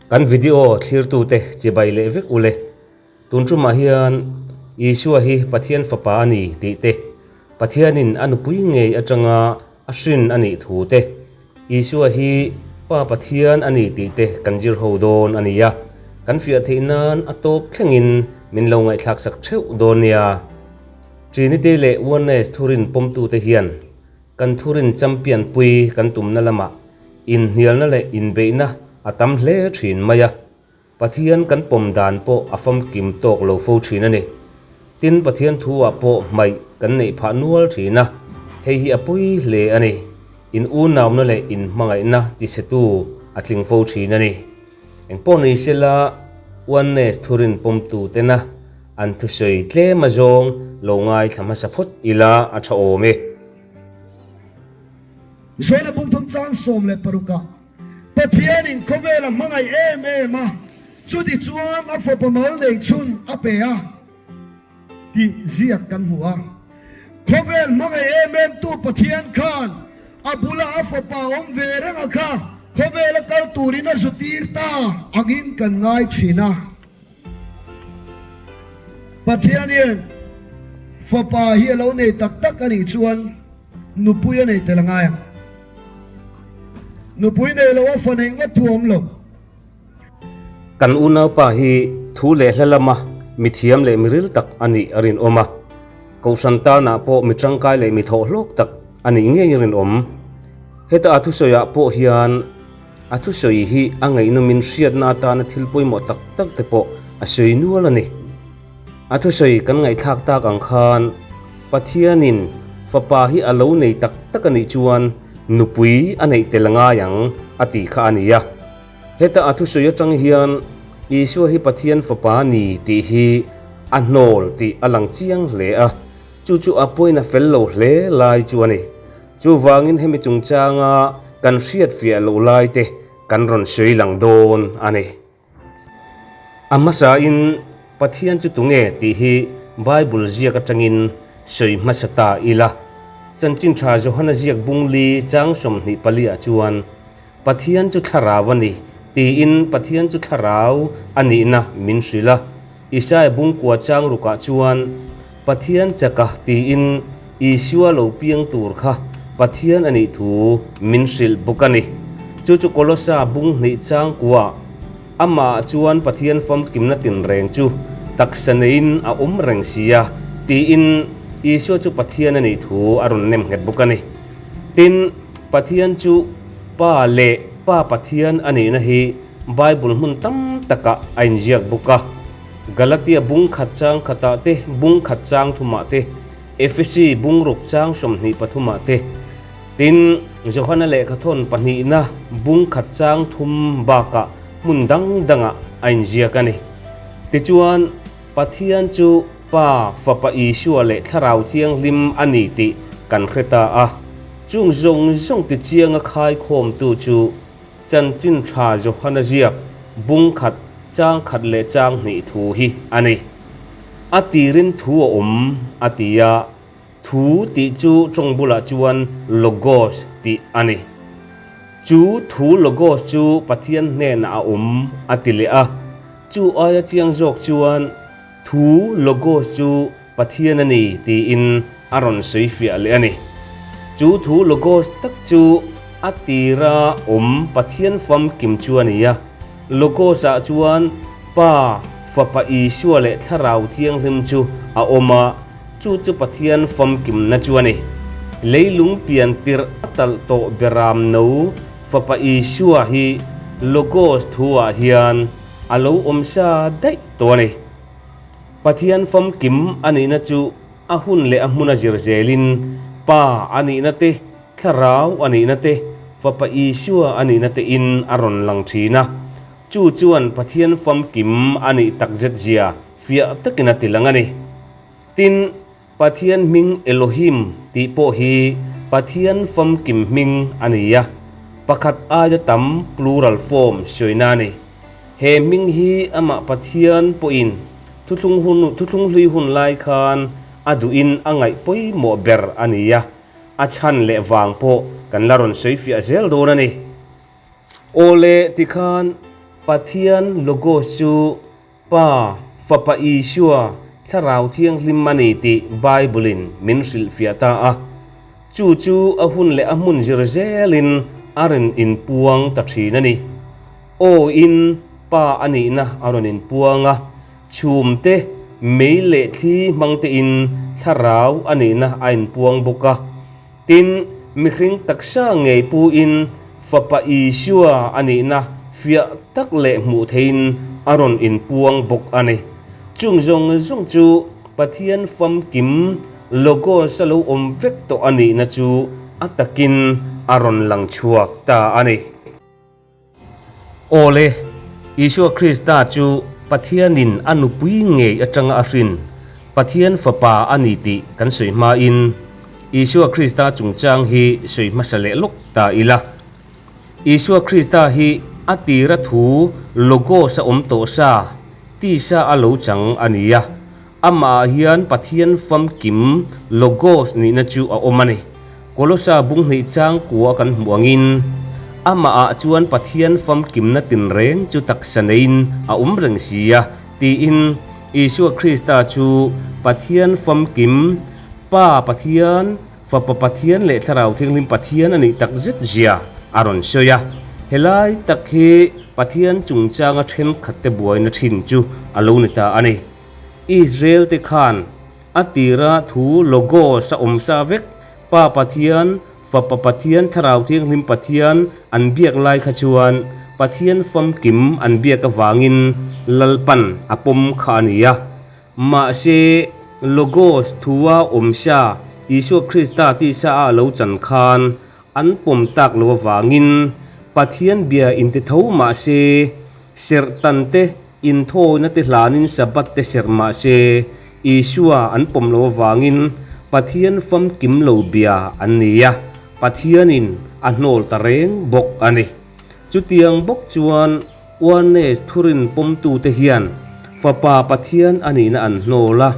Kan video thlirtute chibai leh vek ule. Tun tumah hian Isua hi Pathian Fapa a ni tih te, Pathianin a nupui ngei atanga a hrin a nih thu te, Isua hi Pa Pathian a ni tih te kan zir ho dawn a ni a, kan fiah theih nan a tawp thlengin min lo ngaihthlak sak theuh dawn nia. Trinity leh Oneness thurin pawmtute hian Kan thurin champion pui kan tumna lamah inhnialna leh inbeihna a tam hle thin mai a, Pathian kan pawm dan pawh a famkim tawk lo fo thin a ni. Tin, Pathian thu-ah pawh hmaih kan neih phah nual thin a, hei hi a pawi hle a ni. In unauna leh inhmangaihna tichhetu a tling fo thin a ni. Engpawh ni sela, Oneness thurin pawmtu tena an thusawi tlem azawng lo ngaithla hmasa phawt ila a tha awm e. Zawna bungthum chang 16 ah Pathianin khawvel a hmangaih em em a, chuti chuan a fapa mal nei chhun a pe a tih ziak kan hmu a. Khawvel hmangaih em em tu Pathian khan a bula a fapa awm ve reng a kha khawvel a kal turin a zu tir ta angin kan ngai thin a. Pathian hian fapa hi a lo nei tak tak a nih chuan nupui a nei tel a ngai ang. Nupui nei lo a fa neih ngawt thu a awm lo. Kan unaupa hi thu leh hla lama mi thiam leh mi ril tak a nih a rinawm a, Kohhran tanah pawh mi tangkai leh mi thawhhlawk tak a nih ngei a rinawm. Heta a thusawiah pawh hian a thusawi hi a ngaihnawmin hriatna atana thil pawimawh tak tak te pawh a sawi nual a ni. A thusawi kan ngaihthlak tak ang khan Pathianin fapa hi a lo nei tak tak a nih chuan nupui a neih tel a ngai ang a tih kha a ni a. Heta a thusawi atang hian Isua hi Pathian Fapa a ni tih hi a hnawl tih a lang chiang hle a, chu chu a pawina fel lo hle lai chu a ni. Chuvangin hemi chungchanga kan hriatfiah loh lai te kan rawn sawi lang dawn a ni. A hmasain Pathian chu tunge tih hi Bible ziak atangin sawi hmasa ta ila. Chanchin Tha Johana ziak bungli chang 24 ah chuan Pathian chu thlarau a ni, tiin Pathian chu thlarau a nihna min hrilh a. Isaia bungkua chang rukah chuan, Pathian chaka tiin Isua lo piang tur kha Pathian a nih thu min hrilh bawk a ni. Chu chu Kolosa bung hnih chang kuah amahah chuan Pathian famkimna tinreng chu taksa neiin a awm reng si a, tiin Isua chu Pathian a nih thu a rawn nem nghet bawk a ni. Tin, Pathian chu Pa leh Pa Pathian a nihna hi Bible hmun tam takah a inziak bawk a. Galatia bung khat chang khatah te, bung khat chang thumah te, Efesi bung ruk chang 23ah te, tin, Johana lehkhathawn pahnihna bung khat chang thum bakah hmun dang dangah a inziak a ni. Tichuan, Pathian chu Pa, Fapa Isua leh Thlarau Thianghlim a ni tih kan hre ta a. Chung zawng zawng ti chianga khaikhawmtu chu Chanchin Tha Johana ziak bung khat, chang khat leh chang hnih thu hi a ni. A tirin thu a awm, a ti a. Thu tih chu tawng bulah chuan logos tih a ni. Chu thu logos chu Pathian hnenah a awm, a ti leh a. Chu aia chiang zawk chuan thu logos chu Pathian a ni tiin a rawn sawi fiah leh a ni. Chu thu logos tak chu a tira awm Pathian famkim chu a ni a. Logos-ah chuan Pa, Fapa Isua leh Thlarau Thianghlim chu a awm a, chu chu Pathian famkimna chu a ni. Leilung pian tirh a talh tawh beram no Fapa Isua hi Logos thu-ah hian a lo awm sa daih tawh a ni. Pathian famkim a nihna chu a hun leh a hmun a zir zelin Pa a nihna te, Thlarau a nihna te, Fapa Isua a nihna te in a rawn lang thin a. Chu chuan Pathian famkim a nih takzet zia fiah takin a ti lang a ni. Tin, Pathian hming Elohim tih pawh hi Pathian famkim hming a ni a, pakhat aia tam plural form sawi-na a ni. He hming hi amah Pathian pawhin thuthlung hun thuthlung hlui hun lai khan a duhin a ngaih pawimawh ber a ni a, a chhan leh vang pawh kan la rawn sawi fiah zel dawn a ni. Awle tikhan. Pathian Logos chu Pa, Fapa Isua, Thlarau Thianghlim a ni tih Bible-in min hrilhfiah ta a. Chu chu a hun leh a hmun zir zelin a rawn inpuang ta thin a ni. Aw-in Pa a nihna a rawn inpuang a, chhumte, mei leh thli hmangtein Thlarau a nihna a inpuang bawk a. Tin, mihring taksa ngei puin Fapa Isua a nihna fiah tak leh hmuh theihin a rawn inpuang bawk a ni. Chung zawng zawng chu Pathian famkim Logos a lo awm vek tawh a nihna chu a takin a rawn lang chhuak ta a ni. Awle, Isua Krista chu Pathianin a nupui ngei atanga a hrin Pathian Fapa a ni tih kan sawi hmain Isua Krista chungchang hi sawi hmasa leh lawk ta ila. Isua Krista hi a tira thu Logos a awm tawh sa, tisa a lo chang a ni a. Amah ah hian Pathian famkim Logos nihna chu a awm a ni. Kolosa bung hnih chang kua kan hmuh angin, amah ah chuan Pathian famkimna tinreng chu taksa neiin a awm reng si a, tiin Isua Krista chu Pathian famkim, Pa Pathian, Fapa Pathian leh Thlarau Thianghlim Pathian a nih tak zet zia a rawn sawi a. Helai tak hi Pathian chungchanga thenkhatte buaina thin chu a lo ni ta a ni. Israel te khan a tira thu Logos a awm sa vek, Pa Pathian, Fapa Pathian, Thlarau Thianghlim Pathian an biak lai kha chuan Pathian famkim an biak avangin Lalpan a pawm kha a ni a. Mahse, Logos thua awm sa Isua Krista tisa a lo chan khan an pawm tak lo avangin Pathian bia inti tho mahse, serhtan te Inthawina te hlanin Sabbath te serh mah se, Isua an pawm lo avangin Pathian famkim lo bia an ni a, Pathianin a hnawl ta reng bawk a ni. Chutiang bawk chuan Oanes thurin pawmtute hian Fapa Pathian a nihna an hnawl a,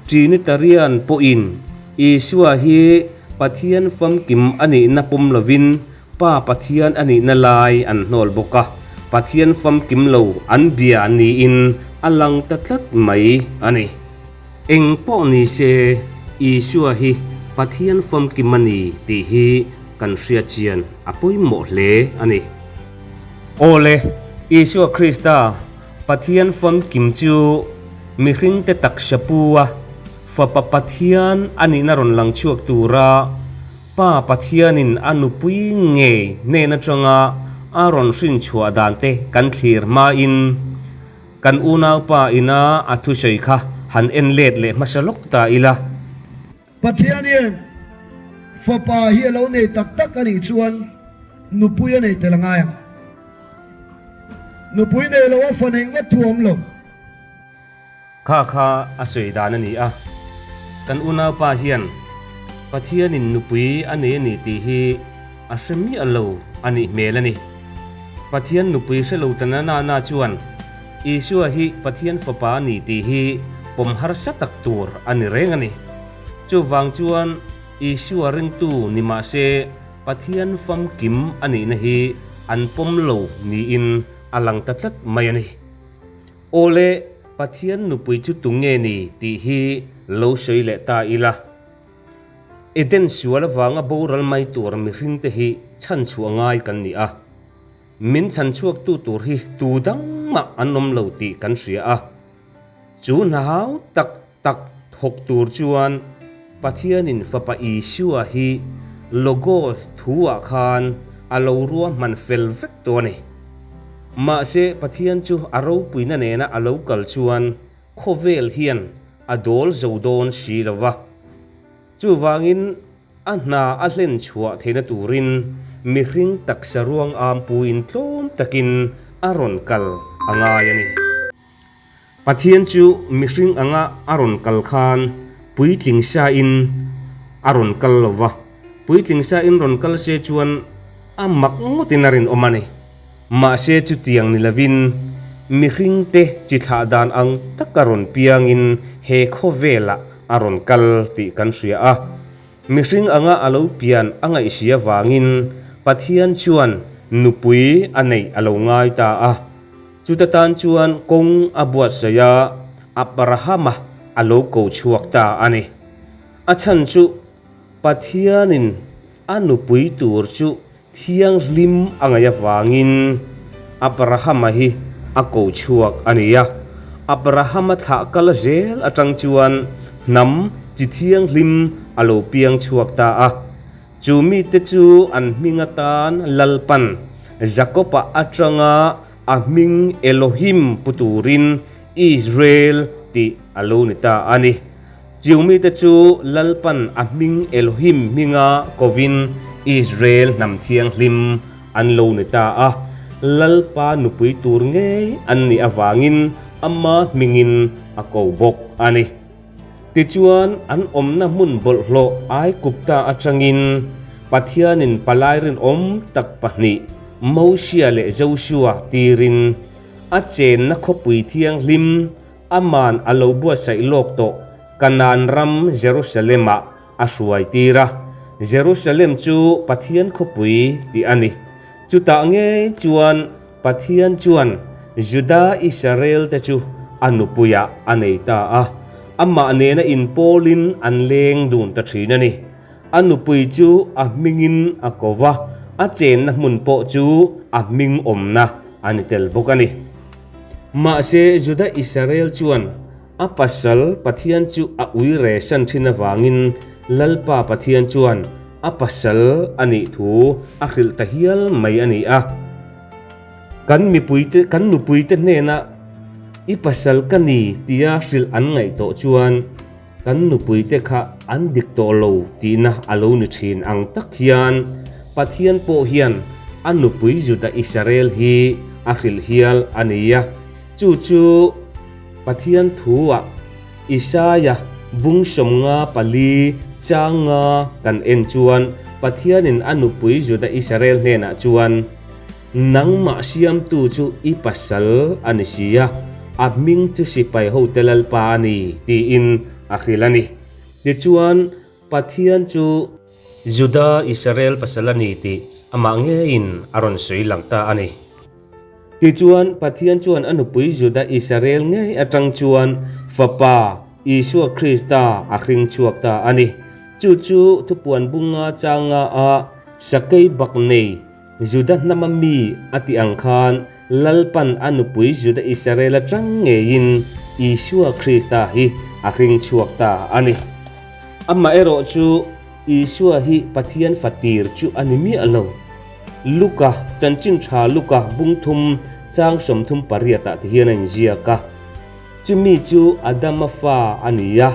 Trinitarian pawhin Isua hi Pathian famkim a nihna pawm lovin Pa Pathian a nihna lai an hnawl bawk a, Pathian famkim lo an bia niin a lang ta tlat mai a ni. Eng pawh ni se, Isua hi Pathian famkim a ni tih hi kan hriat chian a pawimawh hle a ni. Awle, Isua Krista Pathian famkim chu mihringte taksa pu a, Fapa Pathian a nihna rawn lang chhuak tura Pa Pathianin a nupui ngei hnen atanga a rawn hrin chhuah dan te kan thlir hmain kan unaupa ina a thusawi kha han en let leh hmasa lawk ta ila. Pathian hian fapa hi a lo nei tak tak a nih chuan nupui a nei tel a ngai ang. Nupui nei lo a fa neih ngawt thu a awm lo. Kha kha a sawi dan a ni a, kan unaupa hian Pathianin nupui a nei a ni tih hi a hre miah lo a nih hmel a ni. Pathian nupui hre lo ta na na chuan Isua hi Pathian fapa a ni tih hi pawm harsa tak tur a ni reng a ni. Chuvang chuan Isua ringtu ni mah se Pathian famkim a nihna hi an pawm lo niin a lang ta tlat mai a ni. Awle, Pathian nupui chu tu nge ni tih hi lo sawi leh ta ila. Eden sual avanga boral mai tur mihringte hi chhanchhuah ngai kan ni a. Min chhanchhuaktu tur hi tu dang mah an awm lo tih kan hria a. Chu hna hau tak tak thawk tur chuan Pathianin Fapa Isua hi Logos thu-ah khan a lo ruahman fel vek tawh a ni. Mahse, Pathian chu a ropuina nena a lo kal chuan khawvel hian a dawl zo dawn si lo va. Chuvangin, a hna a hlen chhuah theihna turin mihring taksa ruang ampuiin tlawm takin a rawn kal a ngai a ni. Pathian chu mihring anga a rawn kal khan puitling sain a rawn kal lo va, puitling sain rawn kal se chuan a mak ngawtin a rinawm a ni. Mahse chutiang ni lovin mihringte chi thlah dan ang taka rawn piangin he khawvelah a rawn kal tih kan hria a. Mihring anga a lo pian a ngaihsi avangin Pathian chuan nupui a neih a lo ngai ta a. Chuta tan chuan kawng a buatsaih a, Abrahama a lo ko chhuak ta a ni. A chhan chu Pathianin a nupui tur chu thianghlim a ngaih avangin Abrahama hi a ko chhuak a ni a. Abrahama thlah kal zel atang chuan hnam chi thianghlim a lo piang chhuak ta a. Chu mite chu an hming atan Lalpan Jakob-a atanga a hming Elohim pu turin Israel tih a lo ni ta a ni. Chiu mite chu Lalpan a hming Elohim hminga kovin Israel hnam thianghlim an lo ni ta a. Lalpa nupui tur ngei an nih avangin ama hmingin a ko bawk a ni. Tichuan, an awmna hmun bawlhhlawh Aigupta atangin Pathianin palai rinawm tak pahnih, Mosia leh Joshua tirin a chenna khawpui thianghlim aman a lo buatsaih lawk tawh Kanaan ram Jerusalem-ah a hruai tir a. Jerusalem chu Pathian khawpui tih a ni. Chutah ngei chuan Pathian chuan Juda Israel-te chu a nupuiah a nei ta a, amah nena inpawlin an leng dun ta thin a ni. A nupui chu a hmingin a ko va, a chenna hmun pawh chu a hming awmna a ni tel bawk a ni. Mahse, Juda Israel chuan a pasal Pathian chu a ui re san thin avangin Lalpa Pathian chuan a pasal a nih thu a hrilh ta hial mai a ni a. Kan mipuite, kan nupuite hnena i pasal ka ni tia hrilh an ngaih tawh chuan kan nupuite kha an dik tawh lo tihna a lo ni thin ang tak hian Pathian pawh hian a nupui Juda Israel hi a hrilh hial a ni a. Chu chu Pathian thu-ah Isaia bung 54 chang nga kan en chuan Pathianin a nupui Juda Israel hnenah chuan, Nangmah siamtu chu i pasal a ni si a, a hming chu sipai hote Lalpa a ni, tiin a hrilh a ni. Tichuan, Pathian chu Juda Israel pasal a ni tih amah ngeiin a rawn sawi lang ta a ni. Tichuan, Pathian chuan a nupui Juda Israel ngei atang chuan Fapa, Isua Krista a hring chhuak ta a ni. Chu chu thupuan bunga changa a sakei bak nei Juda hnama mi a tih ang khan Lalpan a nupui Juda Israel atang ngeiin Isua Krista hi a hring chhuak ta a ni. Amaherawh chu Isua hi Pathian fatir chu a ni miah lo. Luka, Chanchin Tha Luka bung thum chang 38 ah ti hian a inziak a. Chumi chu Adama fa a ni a,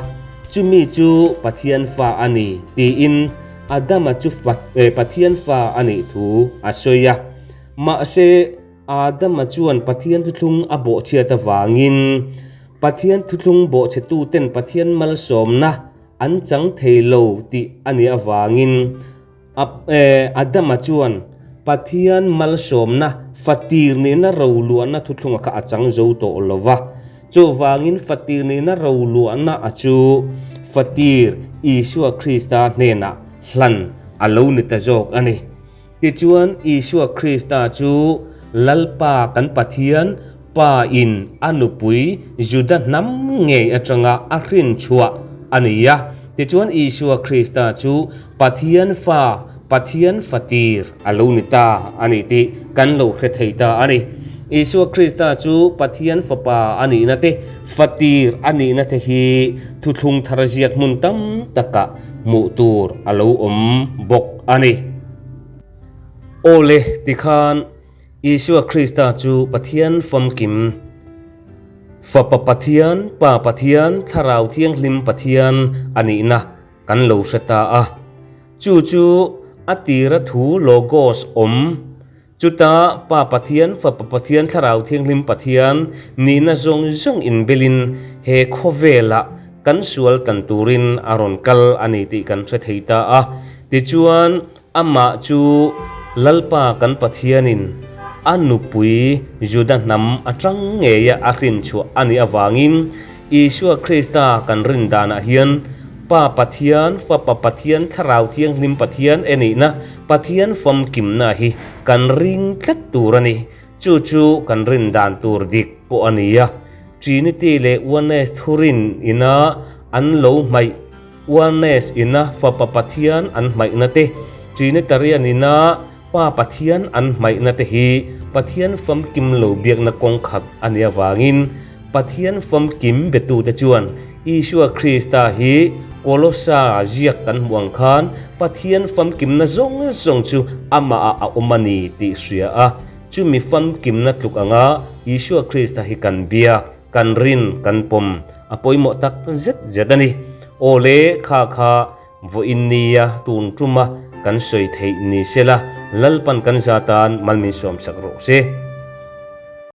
chumi chu Pathian fa a ni tiin Adama chu Pathian fa a nih thu a sawi a. Mahse, Adama chuan Pathian thuthlung a bawhchhiat avangin Pathian thuthlung bawhchhetuten Pathian malsawmna an chang thei lo tih a nih avangin Adama chuan Pathian malsawmna fatir nihna roluahna thuthlunga kha a chang zo tawh lo va. Chuvangin fatir nihna roluahna a chu fatir Isua Krista hnenah hlan a lo ni ta zawk a ni. Tichuan Isua Krista chu Lalpa kan Pathian Pa in a nupui Juda hnam ngei atanga a hrin chhuah a ni a. Tichuan Isua Krista chu Pathian fa, Pathian fatir a lo ni ta a ni tih kan lo hre thei ta a ni. Isua Krista chu Pathian fapa a nihna te, fatir a nihna te hi thuthlung thar ziak hmun tam takah hmuh tur a lo awm bawk a ni. Awle tikhan Isua Krista chu Pathian famkim, Fapa Pathian, Pa Pathian, Thlarau Thianghlim Pathian a nihna kan lo hre ta a. Chu chu a tira thu Logos awm, chuta Pa Pathian, Fapa Pathian, Thlarau Thianghlim Pathian nihna zawng zawng inbelin he khawvelah kan sual tan turin a rawn kal a ni tih kan hre thei ta a. Tichuan, Amah chu Lalpa kan Pathianin a nupui Juda hnam atang ngeia a hrinchhuah a nih avangin Isua Krista kan rin danah hian Pa Pathian, Fapa Pathian, Thlarau Thianghlim Pathian e nihna Pathian famkimna hi kan ring tlat tur a ni. Chu chu kan rin dan tur dik pawh a ni a. Trinity leh Oneness thurin ina an lo hmaih, Oneness ina Fapa Pathian an hmaihna te, Trinitarian ina Pa Pathian an hmaihna te hi Pathian famkim lo biakna kawng khat a nih avangin Pathian famkim betute chuan Isua Krista hi Kolosa ziak kan hmuh ang khan Pathian famkimna zawng zawng chu amahah a awm a ni tih hria a, chumi famkimna tluk anga Isua Krista hi kan biak, kan rin, kan pawm a pawimawh tak zet zet a ni. Aw le, kha kha vawiin nia tun tuma kan sawi theih ni sela, Lalpan kan zatan mal min sawmsak rawh se.